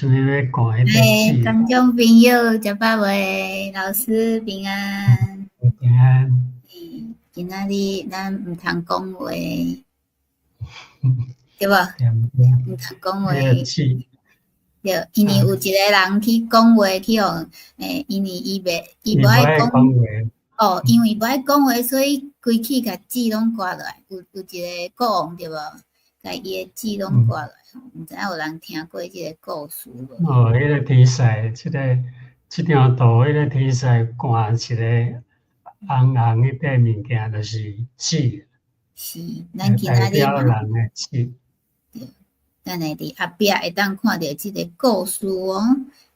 啥物欲看彼个欸，字？觀眾朋友，食飽未？老師平安。平安。欸，今仔日咱毋通講話，對無？毋通講話。對，因為有一个人去講話，去予欸，因為伊袂，伊無愛講。哦，因為無愛講話，所以規氣共舌攏割落來。有一個國王對無？共伊的舌攏割落來，毋知影有人聽過這个故事無？哦，彼个天使，這張圖，彼个天使掛一个紅紅彼塊物件，就是舌。是，咱今仔日代表人的舌。對，咱會佇後壁會當看著這个故事哦。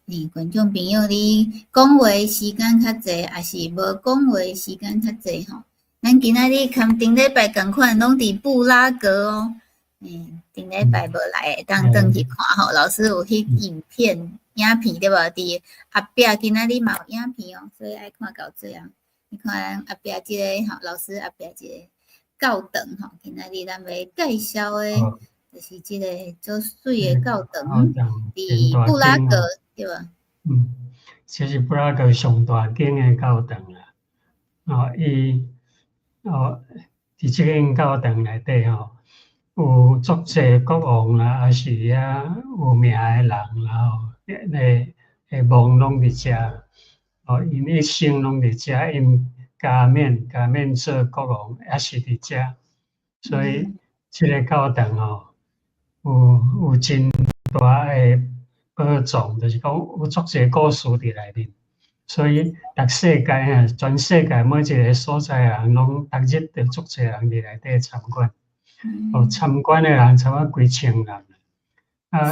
欸，觀眾朋友，你講話時間較濟，抑是無講話時間較濟吼？咱今仔日含頂禮拜仝款，攏佇布拉格哦。欸，頂禮拜無來會當轉去看吼，老師有彼影片影片對無？佇後壁今仔日嘛有影片哦，所以愛看到最後。你看咱後壁這个吼，老師後壁這個教堂吼，今仔日咱欲介紹的，就是這个足媠的教堂，佇布拉格對無？嗯，這是布拉格上大間的教堂啦。哦，伊哦，佇這間教堂內底吼，有足濟國王啦，抑是遐有名的人啦吼，彼个的墓攏佇遮。哦，𪜶一生攏佇遮，𪜶加冕做國王也是佇遮，所以這个教堂吼，有真大的寶藏，就是講有足濟故事佇內面。所以逐世界啊，全世界每一个所在的人攏逐日都足濟人佇內底參觀。哦，參觀的人差不多幾千人。啊，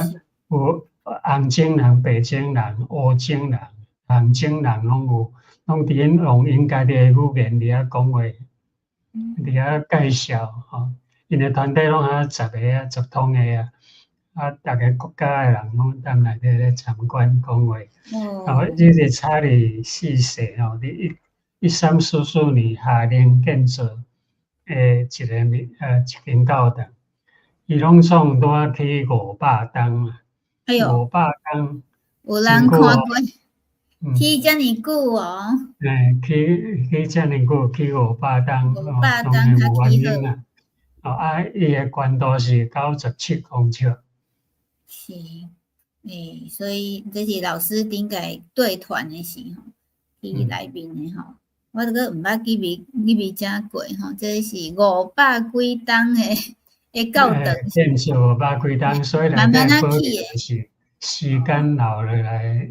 有紅種人、白種人、烏種人、紅種人攏有，攏佇𪜶用𪜶家己的語言佇遐講話，佇遐介紹吼。𪜶的團隊攏遐十個啊，十通個啊，啊，逐个國家的人攏踮內底咧參觀講話。哦，這個查理四世吼，佇1344年下令建造的一个物一間教堂，伊攏總拄仔起500冬啊，500冬。有人看過起遮爾久哦？欸，起遮爾久，起五百冬，五百冬才起好。哦，啊，伊的懸度是97公尺。是，欸，所以這是老師頂擺帶團的時吼，去內面的吼，我閣毋捌去遮過吼，這是五百幾冬的教堂。建造五百幾冬，所以內底保留是時間留落來，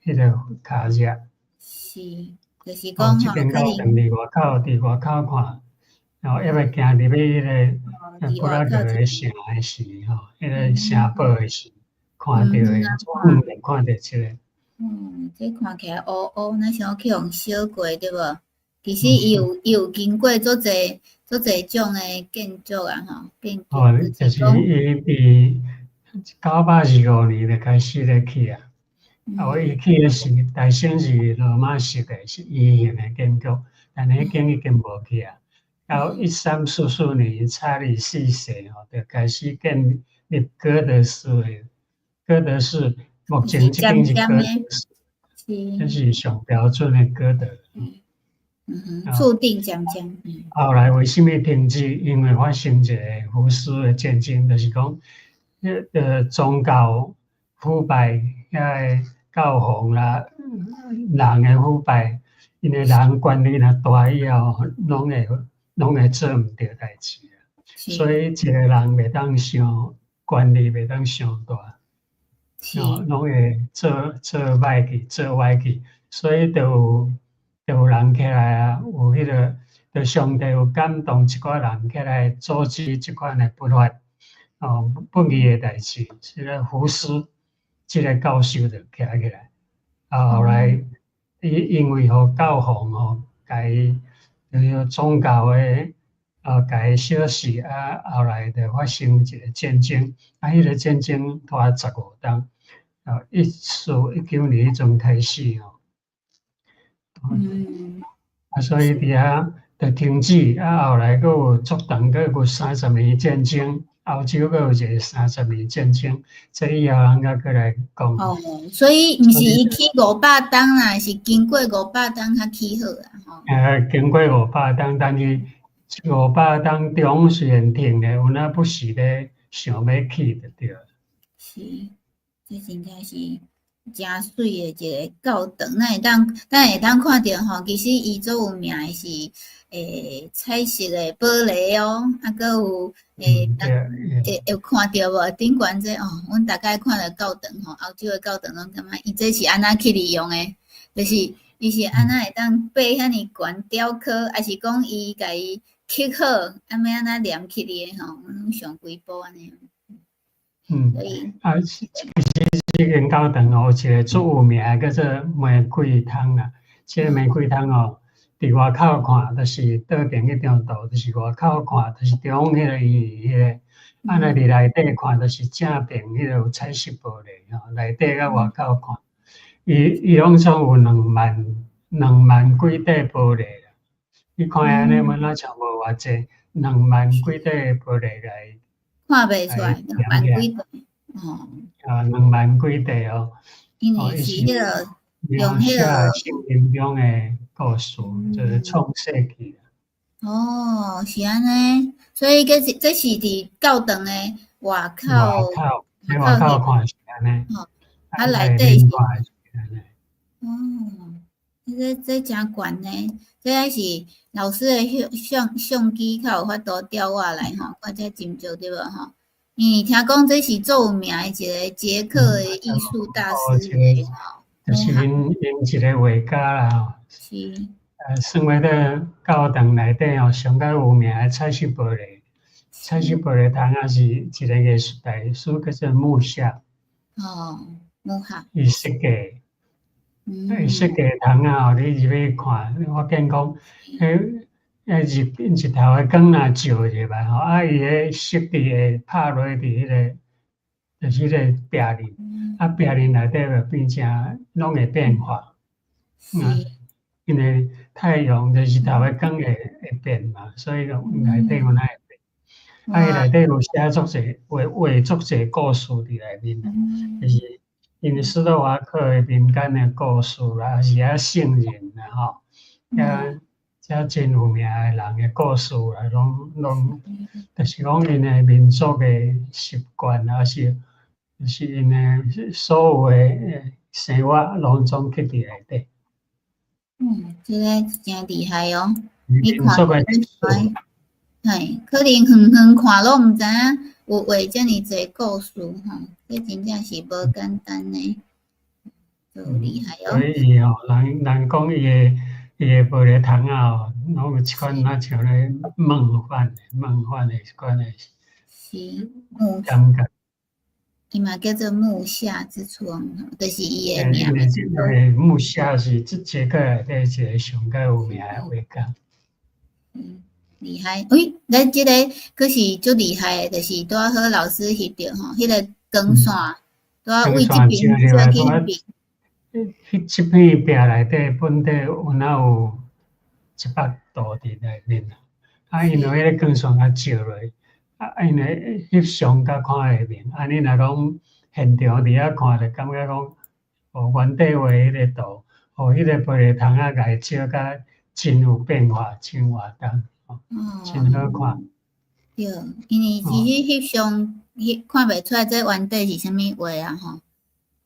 彼個跤跡。是，就是講吼，這間教堂佇外口看，然後猶未行入去彼个布拉格的城的時吼，彼个城堡的時，看著的，遠就看著這个。嗯，這看起來烏烏，若像去予燒過對無？其實伊有經過足濟足濟種的建築啊吼，建築。哦，就是伊佇925年就開始咧起啊。啊，伊起的時，大先是羅馬式的，是圓形的建築，但彼間已經無去啊。到1344年，查理四世吼，就開始建立哥德式的，哥德式，目前這間是哥德式，這是上標準的哥德。嗯哼，注定將將。後來為啥物停止？因為發生一个胡斯的戰爭，就是講，彼个宗教腐敗，遐个教皇啦，人的腐敗，因為人權力若大以後，攏會做毋對代誌啊。所以一个人袂當傷權力袂當傷大，哦，攏會做歹去，做歪去，所以就有人起來啊，有彼個，就上帝有感動一寡人起來阻止這款的不法，哦，不義的代誌，這个胡斯這个教授就徛起來，啊，後來伊因為予教皇吼，共伊就是宗教的啊，共伊小死啊，後來就發生一个戰爭，啊，彼个戰爭拖15冬，啊，1419年彼陣開始吼。啊，所以佇遐就停止，啊，後來閣有足長，閣有30年戰爭。歐洲閣有一個30年戰爭，這以後咱閣閣來講。哦，所以毋是伊起500冬啦，是經過五百冬才起好啊，吼。經過五百冬，但是五百冬中雖然停咧，有影不時咧想欲起就對。是，這真正是誠媠的一個教堂，咱會當看著吼，其實伊足有名的是彩色的玻璃哦，啊，閣有會有看著無？頂懸這哦，阮逐擺看著教堂吼，歐洲的教堂攏感覺伊這是按怎去利用的？就是伊是按怎會當爬遐爾懸雕刻，抑是講伊共伊刻好，啊欲按怎黏起來的吼？攏上規步按呢。啊，其實這間教堂哦，有一個足有名的叫做玫瑰窗啦。這個玫瑰窗哦，佇外口看，就是倒爿彼張圖，就是外口看，就是中央彼個圓彼個。啊，若佇內底看，就是正爿彼個有彩色玻璃吼，內底佮外口看，伊攏總有兩萬幾塊玻璃啦。你看按呢，敢若像無偌濟，兩萬幾塊玻璃來。看袂出來，兩萬幾塊，哦。啊，兩萬幾塊哦。因為是彼個用彼個聖經中的故事，就是創世記。哦，是按呢，所以這是佇教堂的外口。外口，佇外口看是按呢。哦，啊內底是。哦，這誠懸呢，這抑是老師的相機較有法度調我來吼，看這真少對無吼？因為聽講這是足有名的一個捷克的藝術大師的吼。就是𪜶一個畫家啦吼。是。算話佇教堂內底吼，上較有名的彩色玻璃，彩色玻璃窗仔是一個藝術大師叫做穆夏。哦，穆夏。伊設計，伊設計窗仔吼，你入去看，發現講，彼日頭的光若照入來吼，啊，伊彼色佇會拍落佇彼個，就是彼個壁面，啊，壁面內底就變成攏會變化。因為太陽就日頭的光會變嘛，所以講內底有哪會變。啊，伊內底有寫足濟畫畫足濟故事佇內面啦，就是因為斯洛伐克的民間的故事啦，抑是遐聖人啦吼，遐遮真有名的人的故事啦，攏就是講𪜶的民族的習慣，抑是就是𪜶的所有的生活，攏總刻佇內底。嗯，這个誠厲害哦！你看，嘿，可能遠遠看攏毋知影有畫遮爾濟故事吼，這真正是無簡單呢，足厲害哦。所以吼，人講伊的玻璃窗仔吼，攏有一款若像咧夢幻的一款的是木感覺。伊嘛叫做木下之窗，就是伊的名。因為這個木下是這捷克內底一個上較有名的畫家。嗯，厲害！喂，咱這個閣是足厲害的，就是拄仔好老師翕著吼，彼個光線拄仔對這爿照去彼爿。彼這片壁內底本底有若有100度佇內面啊，啊，因為彼個光線較照落，啊，因為翕相較看會明，啊，你若講現場佇遐看，就感覺講，哦，原底畫彼個圖，哦，彼個玻璃窗仔共伊照甲真有變化，真活動，哦，真好看。對，因為其實翕相翕看袂出來這原底是啥物畫啊吼。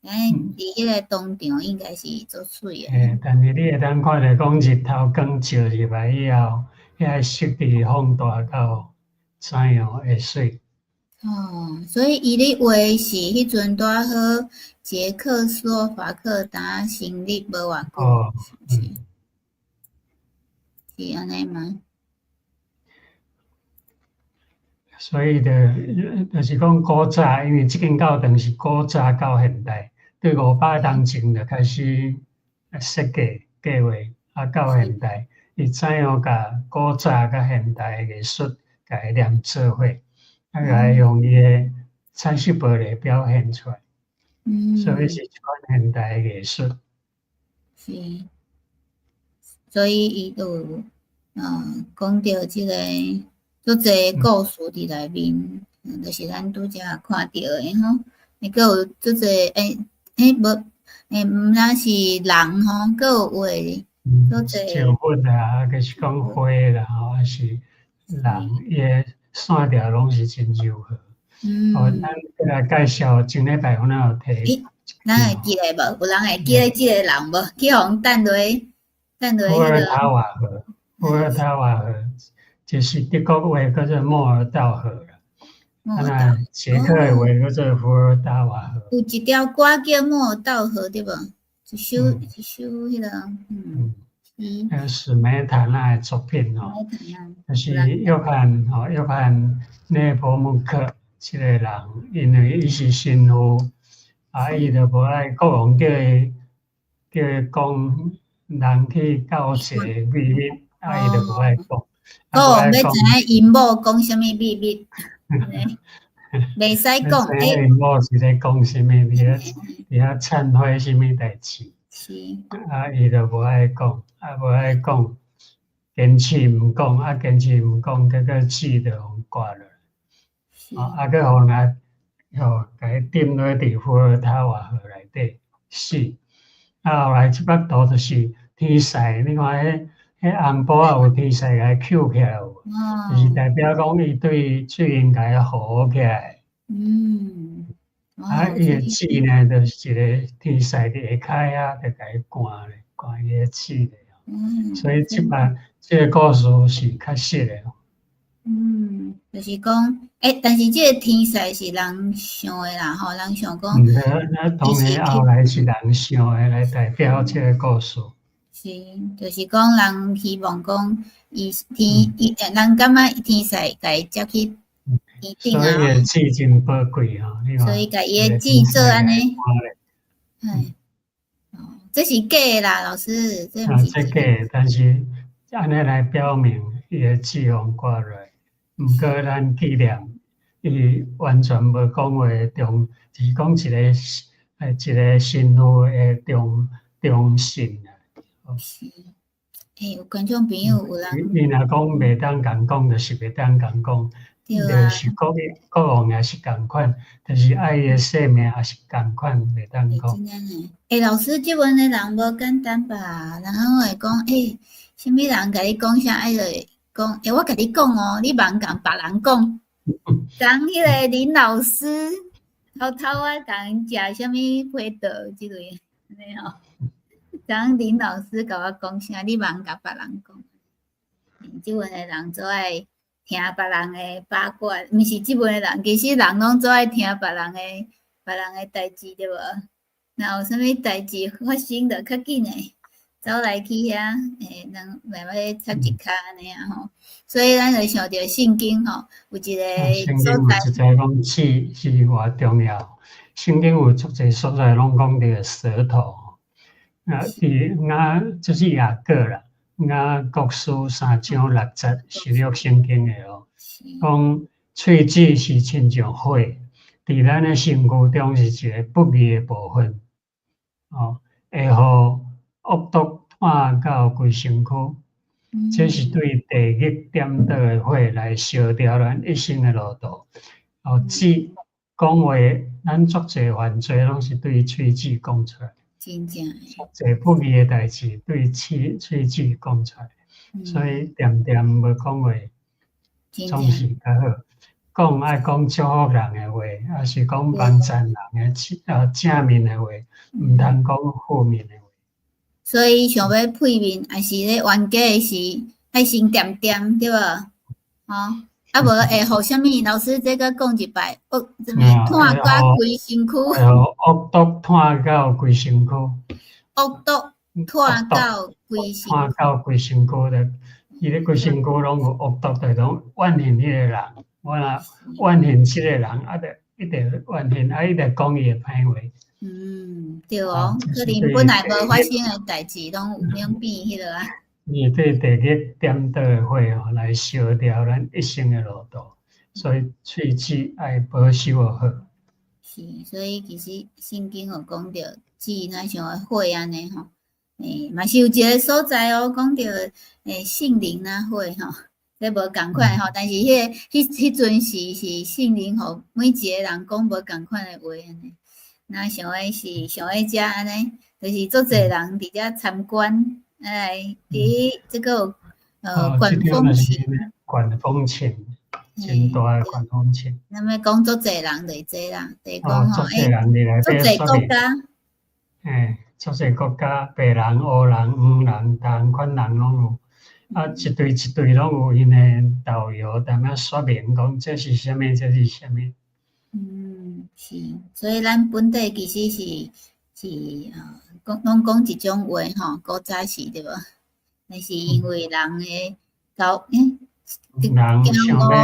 哎，佇彼個當場應該是足媠的。欸，但是你會當看著講日頭光照入來以後，遐色佇放大到怎樣會媠。哦，所以伊咧畫是彼陣拄仔好捷克斯洛伐克剛成立無偌久，是毋是？是按呢嗎？所以就是講古早，因為這間教堂是古早到現代，對500冬前就開始設計計劃，啊到現代，伊怎樣共古早佮現代的藝術共伊連做伙，啊共伊用伊的彩色玻璃表現出來。所以是一款現代的藝術。是，所以伊就有講著這個。足濟故事佇內面，就是咱拄才看著的吼，會閣有足濟欸欸無欸，毋但是人吼，閣有畫足濟植物啊，抑是講花啦吼，抑是人，伊的線條攏是真柔和。哦，咱過來介紹，前禮拜阮有提。咱會記得無？有人會記得這个人無？去予人擲落，擲落伏爾塔瓦河，伏爾塔瓦河就是德國話叫做莫爾道河啦。啊，捷克的話叫做伏爾塔瓦河。有一條歌叫《莫爾道河》對無？一首一首彼个，嗯，史梅塔納的作品吼，就是約翰吼，約翰內波穆克這个人，因為伊是神父，啊，伊就無愛國王叫伊講人去告解秘密，啊，伊就無愛講。國王欲知影𪜶某講啥物秘密？袂使講。𪜶某是咧講啥物？佇遐懺悔啥物代誌？是。啊，伊就無愛講，啊，無愛講，堅持毋講，啊，堅持毋講，結果舌就予割落。啊，啊，閣予人吼，共伊擲落佇伏爾塔瓦河內底死。啊，後來這幅圖就是天使，你看彼紅布仔有天使共伊抾起來無？就是代表講伊對喙罌共伊糊起來。啊，伊的舌呢，就是一个天使佇下跤遐，就共伊捾咧，捾伊的舌咧。所以這擺這个故事是確實的。嗯，就是講，欸，但是這个天使是人想的啦，吼，人想講。毋對，當然後來是人想的來代表這个故事。是，就是講人希望講，伊天伊，人感覺天使共伊接去天頂啊。所以伊的舌真寶貴吼，所以共伊的舌做按呢。哎，哦，這是假的啦，老師，這毋是。這假的，但是按呢來表明伊的舌予割落來。毋過咱紀念伊完全無講話忠，是講一个一个神父的忠信啊。是，欸，有觀眾朋友有人。伊若講袂當共講，就是袂當共講，就是國王也是仝款，就是愛伊的性命也是仝款，袂當講。真正欸，老師，這陣的人無簡單吧？人攏會講，欸，啥物人共你講啥，愛就講，欸，我共你講哦，你茫共別人講。昨彼个林老師偷偷仔共𪜶食啥物批斗之類，按呢吼。昨林老師共我講啥，你茫共別人講。這陣的人做愛聽別人的八卦，毋是這陣的人，其實人攏做愛聽別人的代誌，對無？若有啥物代誌發生，就較緊的走來去遐，欸，人慢慢插一跤按呢啊吼。所以咱就想著聖經吼，有一個聖經有一個講舌是偌重要，聖經有足濟所在攏講著舌頭。啊，佇雅就是雅各啦，雅各書三章六節新約聖經的哦，講喙齒是親像火，佇咱的身軀中是一个不義的部分，哦，會予惡毒湠到規身軀，這是對地獄顛倒的火來燒掉咱一生的路途。哦，舌講話，咱足濟犯罪攏是對喙齒講出來。真正足濟不義的代誌對喙齒講出來，所以恬恬無講話，總是較好。講愛講祝福人的話，抑是講幫贊人的正面的話，毋通講負面的話。所以想欲配面，抑是咧冤家的時，愛先恬恬，對無？吼，啊無會予啥物？老師這閣講一擺，惡啥物？湠到規身軀。會予惡毒湠到規身軀。惡毒湠到規身。湠到規身軀的，伊咧規身軀攏有惡毒，就講怨恨彼个人。我若怨恨這个人，啊，就一直怨恨，啊，一直講伊的歹話。嗯，對哦，可能本來無發生的代誌，攏有變彼落啊。伊對地獄顛倒的火吼，來燒掉咱一生的路途，所以喙齒愛保守好。是，所以其實聖經有講著，舌若像火按呢吼，欸，嘛是有一个所在哦，講著欸聖靈若火吼，這無仝款吼，但是彼個彼彼陣時是聖靈予每一个人講無仝款的話按呢。若想欲是想欲遮按呢，就是足濟人佇遮參觀，來，咦，這閣有管風琴，管風琴，真大的管風琴。咱欲講足濟人就是這啦，就是講吼，欸，足濟國家。欸，足濟國家，白人、烏人、黃人，逐款人攏有。啊，一隊一隊攏有𪜶的導遊踮遐說明講這是啥物，這是啥物。嗯，是，所以咱本地其實是講攏講一種話吼，古早時對無？但是因為人的交，欸，人想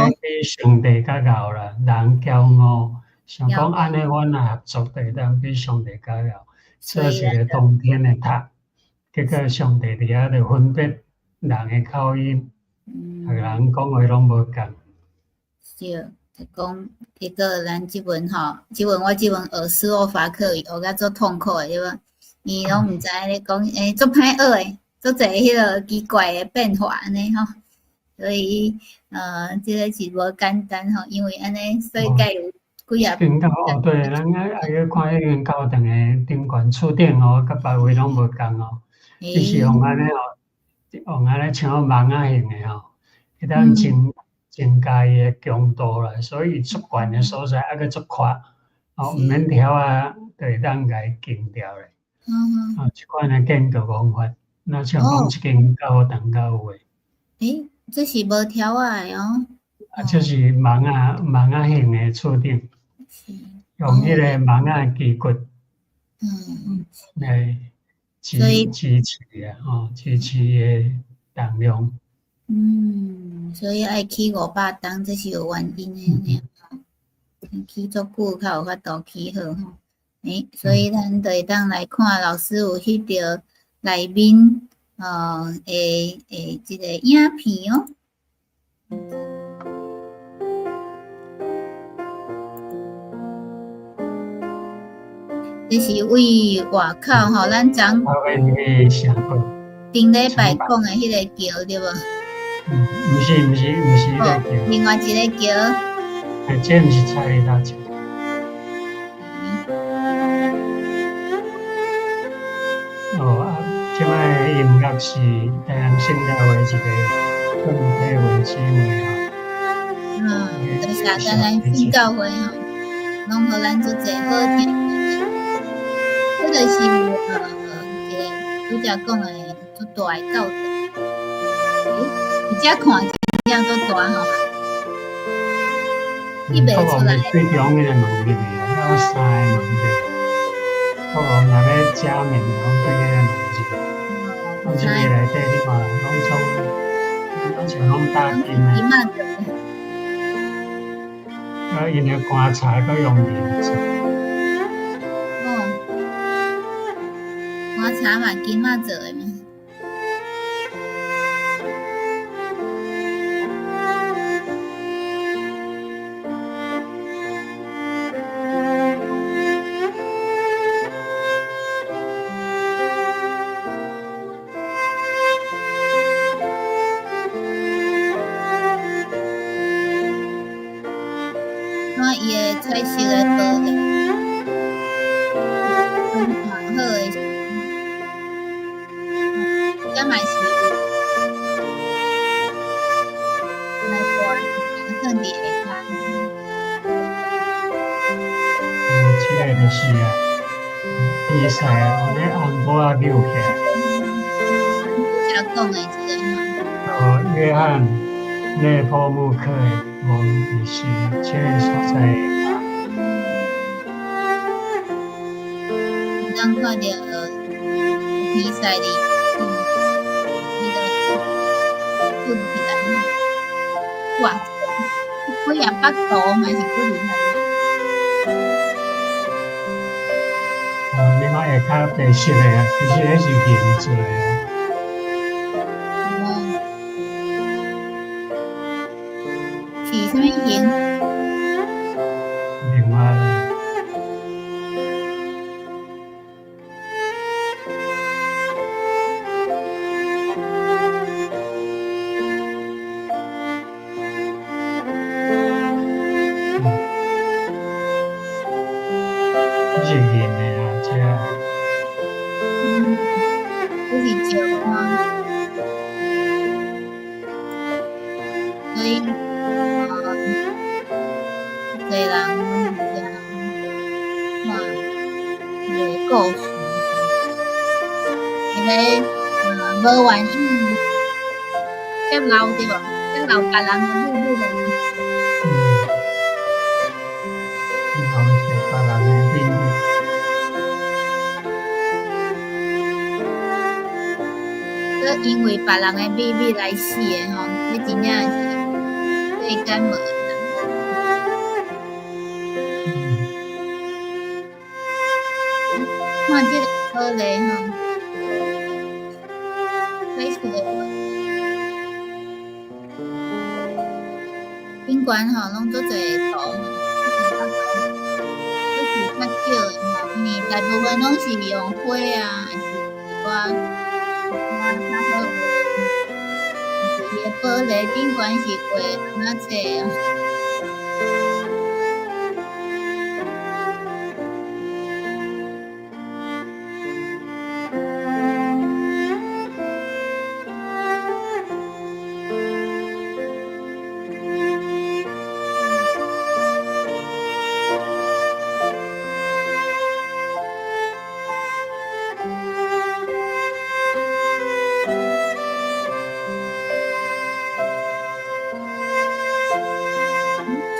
欲比上帝較𠢕啦，人驕傲，想講按呢，阮若合作就會當比上帝較𠢕，做一个通天的塔，結果上帝佇遐就分別人的口音，逐个人講話攏無仝。對，就講結果咱這陣吼，這陣我這陣學斯洛伐克語學甲足痛苦的對無？伊攏毋知咧講，欸，足歹學的，足濟彼个奇怪的變化按呢吼。所以，這个是無簡單吼，因為按呢，所以才有幾仔。間哦，對，咱愛愛去看彼間教堂的頂懸厝頂哦，佮別位攏無仝哦。伊是用按呢哦，用按呢像網仔形的吼，會當增加伊的強度啦，所以足懸的所在猶閣足闊，哦，毋免柱仔，就會當共伊钉牢咧。啊，這款的建築方法，若像講這間教堂才有的。欸，這是無柱仔的哦。啊，這是網仔形的厝頂，用彼个網仔基骨，來支持啊，吼，支持伊的重量。嗯，所以愛起500噸，這是有原因的吼。起足久較有法度起好吼。欸，所以咱就會當來看老師有翕著內面，的這个影片哦。這是位外口吼，咱昨頂禮拜講的彼個橋對無？毋是毋是毋是彼个橋。另外一个橋。欸，這毋是菜里頭橋。哦啊，這擺音樂是台南聖教會一个鄧佩文姊妹啊。嗯，多謝台南聖教會吼，攏予咱足濟好聽。這就是一个拄才講的足大的教堂。欸，佇遮看真正足大吼。翕袂出來。對中彼个門入去，有三個門入。國王若欲食麵，攏對彼个門入。攏入去內底，你看，攏總攏像攏打金的。啊，𪜶的棺材閣用銀做。哦，棺材嘛金仔做的嘛。看伊的彩色的玻璃，看好的，這嘛是來掛，囥佇下跤。嗯，這个就是啊，比賽啊，用咧紅布仔扭起來。拄才講的這个吼。哦，約翰內波木克的墓是這个所在。當看著比賽裡，彼个綴起來，哇！幾仔腹肚嘛是夠厲害。哦，你看下跤白色的啊，其實彼是銀做的。哦。是啥物型？另外。伊的故事。伊个无愿意接受對無？接受別人的秘密的。嗯，留著別人的秘密。閣因為別人的秘密來死的吼，這真正是世間無人。看這个玻璃吼，彩色的頂懸吼，攏足濟圖，這是較少的吼，因為大部分攏是用花啊，還是一寡較好畫。伊的玻璃頂懸是畫尪仔冊啊。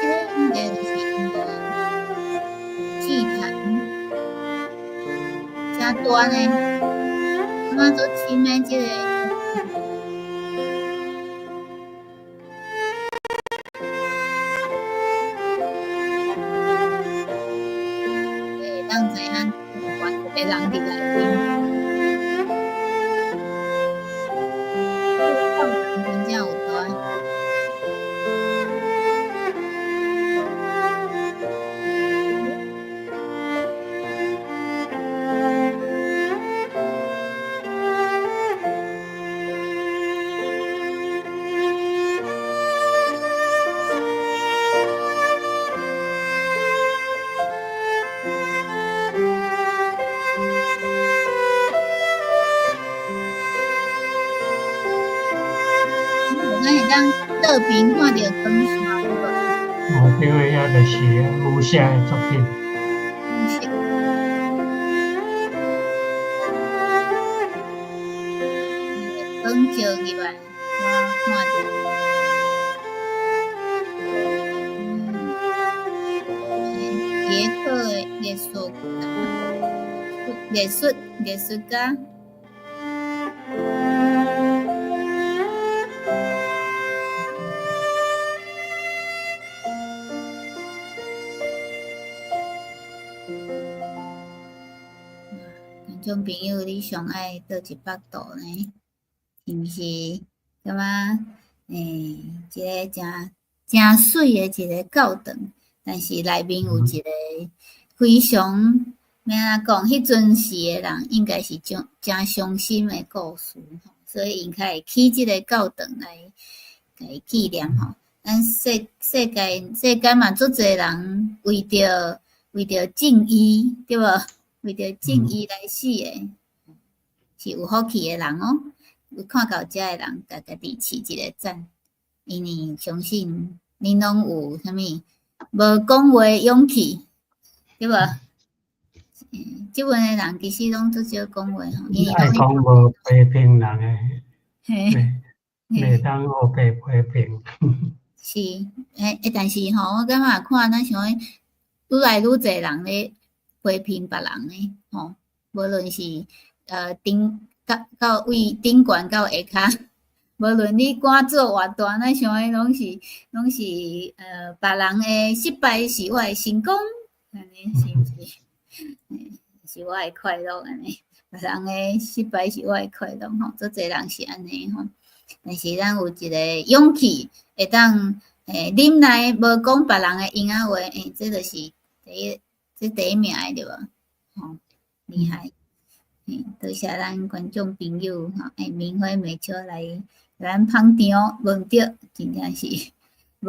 這個應該就是𪜶的祭壇，誠大呢，感覺足深的這個。會當知影懸一個人佇內面。真正有大。咱會當倒爿看著光線無？哦，對，遐就是無聲的作品。光照入來，我看著。捷克的藝術家，藝術家。觀眾朋友，你上愛佗一幅圖呢？是毋是感覺一個誠誠媠的一個教堂，但是內面有一個非常欲按怎講？彼陣時的人應該是誠傷心的故事，所以𪜶較會起這個教堂來共伊紀念吼。咱世間嘛，足濟人為著正義，對無？為著正義來死的，是有福氣的人哦。有看到遮的人，共家己揤一个讚，因為相信恁攏有啥物無講話的勇氣，對無？這陣的人其實攏足少講話吼，因為愛講無批評人的，袂當烏白批評。是，但是吼，我感覺看咱像愈來愈濟人咧批評別人呢，吼，無論是頂到位頂懸到下跤，無論你官做偌大，咱想的攏是別人的失敗是我的成功，按呢是毋是？是我的快樂按呢，別人的失敗是我的快樂吼，足濟人是按呢吼。但是咱有一個勇氣，會當忍耐，無講別人的閒仔話，這就是第一，這第一名的對無？吼，厲害！多謝咱觀眾朋友吼，明輝美秋來咱捧場問著，真正是無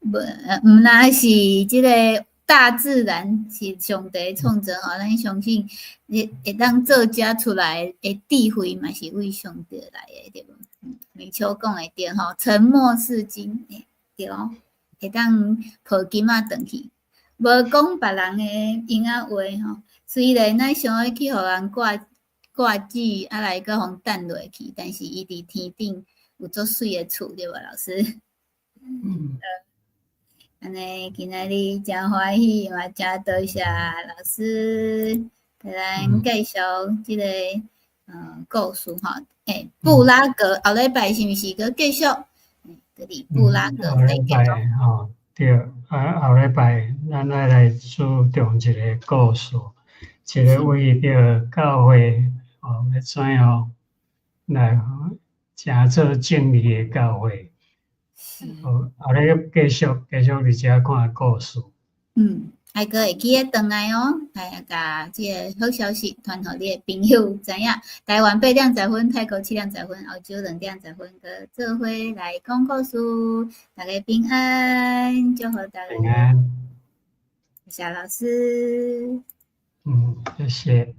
無，毋若是這個大自然是上帝創造吼，咱相信會當做遮出來的智慧嘛是為上帝來的對無？美秋講的對吼，沉默是金，對哦，會當抱金仔轉去，無講別人的閒仔話吼，雖然咱想欲去予人割割指，啊來閣予擲落去，但是伊佇天頂有足媠的厝，對無，老師？嗯。按呢，今仔日誠歡喜，嘛誠多謝老師共咱介紹這個故事吼。欸，布拉格後禮拜是毋是閣繼續？閣佇布拉格。後禮拜吼，對，啊後禮拜咱愛來注重一个故事，一个為著教會哦，欲怎樣來成做正義的教會。好，後禮繼續繼續佇遮看故事。嗯，愛閣會記得轉來哦，來共這个好消息傳予你的朋友知影。台灣8點10分，泰國7點10分，澳洲2點10分，閣做伙來講故事。大家平安，祝福大家。平安。謝謝老師。嗯，謝謝。